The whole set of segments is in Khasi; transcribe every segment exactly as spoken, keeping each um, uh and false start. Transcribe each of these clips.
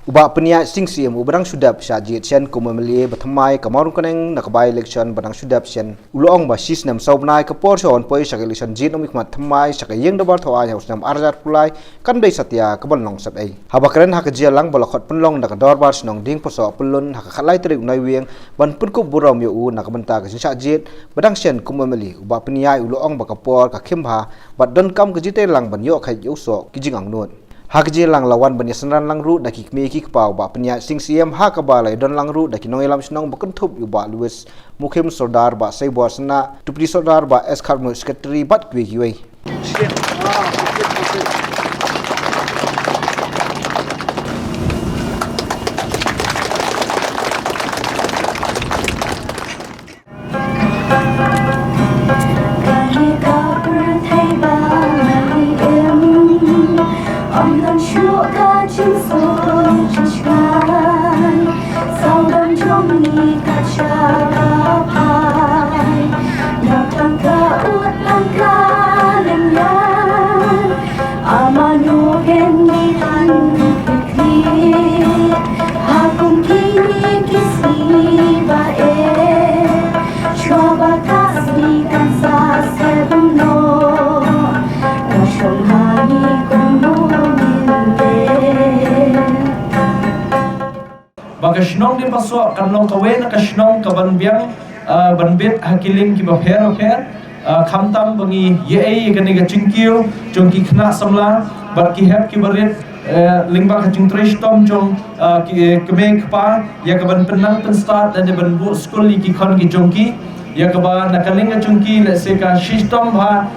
U Bah Pynïaid Sing Syiem uba dang shu dep shah jied shen kum M L A ba thymmai ka Mawryngkneng na ka by-election ba dang shu dep shen, u la ong ba shi snem saw bnai ka por sha wan poi sha ka election jied nongmihkhmat thymmai sha ka ïing dorbar thaw aiñ ha u snem ar hajar arphew lai kan dei satia kaban long sepei. Haba kren ha ka jingïalang ba la khot pynlong na ka dorbar shnong Diengpyrsoh Pyllun ha ka khatlai tarik u Naiwieng ban pynkup burom ïa u na ka bynta ka jingshah jied ba dang shen kum M L A, u Bah Pynïaid u la ong ba ka por ka khim bha bad donkam ka jingtreilang ban ïoh kheit ïa u soh ki jingangnud. Ha ka jingïalang la wan ban ïasynran lang ruh da ki kmie ki kpa u Bah Pynïaid Sing Syiem, ha kaba la ïadon lang ruh da ki nongïalam shnong ba kynthup ïa u Bah Louis Mukhim, Sordar Bah Saibor Synnah, Deputy Sordar Bah S Kharmut, Secretary bad kiwei kiwei. Ba ka shnong Diengpyrsoh kan long kawei na ka shnong kaban biang, ah, ban bit ha ki liang kiba pher bapher, ah, khamtam ba ngi ïa ei ïa kane ka jingkiew jong ki khynnah samla bad ki hep kiba rit, eh, lyngba ka jingtrei shitom jong, ah, ki, eh, kmie kpa ïa kaban pynnang pynstad lane ban buh skul ïa ki khon ki jong ki, ïa kaba na ka liang ka jong ki lehse ka shitom bha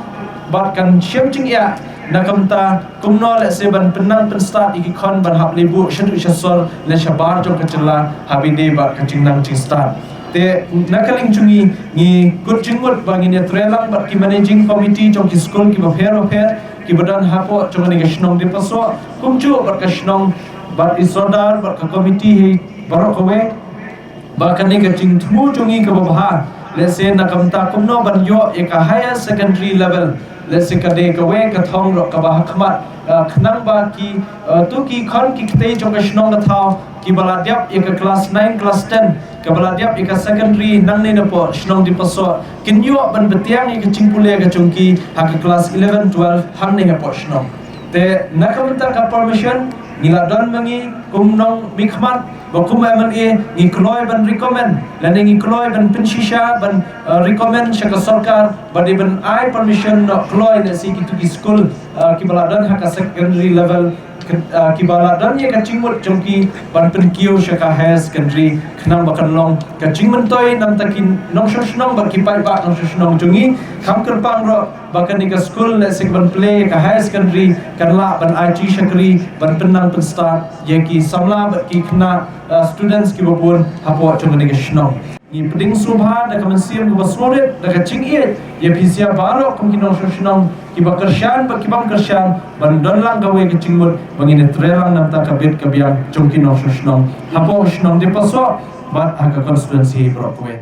bad kan shem jingeh na ka bynta kumno lehse ban pynnang pynstad ïa ki khon ban hap leit buh shaduh shasor ne shabar jong ka jylla haba ïadei bad ka jingnang jingstad. Te na ka liang jong ngi, ngi kut jingmut ba ngin ïatreilang bad ki managing committee jong ki skul kiba pher bapher kiba don hapoh jong kane ka shnong Diengpyrsoh, kumjuh bad ka shnong bad i Sordar bad ka committee hi baroh kawei, ba kane ka jingthmu jong ngi kaba bha lehse na ka bynta kumno ban ïoh ïa ka higher secondary level, lehse ka dei kawei ka thong ruh kaba hakhmat, ah, khnang ba ki, ah, to ki khon ki kti jong ka shnong ka thaw kiba la dep ïa ka class nine, class ten, kaba la dep ïa ka secondary nangne napoh shnong Diengpyrsoh, kin ïoh ban btiang ïa ka jingpule ka jong ki ha ka class eleven, twelve hangne hapoh shnong. Te na ka bynta ka permission ngi la don ma ngi kum nongmihkhmat, ba kum M L A ngi kloi ban recommend lane ngi kloi ban pynshisha ban, eh, recommend sha ka sorkar ba dei ban ai permission noh kloi na shi kitu ki skul, eh, kiba la don ha ka secondary level, ki, eh, kiba la don ïa ka jingmut jong ki ban pynkiew sha ka higher secondary, khnang ba kan long ka jingmyntoi na ka bynta ki nongshong shnong bad ki paidbah nongshong shnong jong ngi. Kham kyrpang ruh ba kane ka skul lehse kaban plie ka higher secondary kan lah ban ai jingshakri ban pynnang pynstad ïa ki samla bad ki khynnah, uh, students kiba bun hapoh jong kane ka shnong. Ngi pdiang sngewbha da ka mynsiem kaba sngewrit da ka jingïeit ïa phi sha baroh kum ki nongshong shnong kiba kyrshan bad ki bym kyrshan ban don lang kawei ka jingmut ba ngin ïatreilang na ka bynta ka bit ka biang jong ki nongshong shnong hapoh shnong Diengpyrsoh bad ha ka constituency baroh kawei.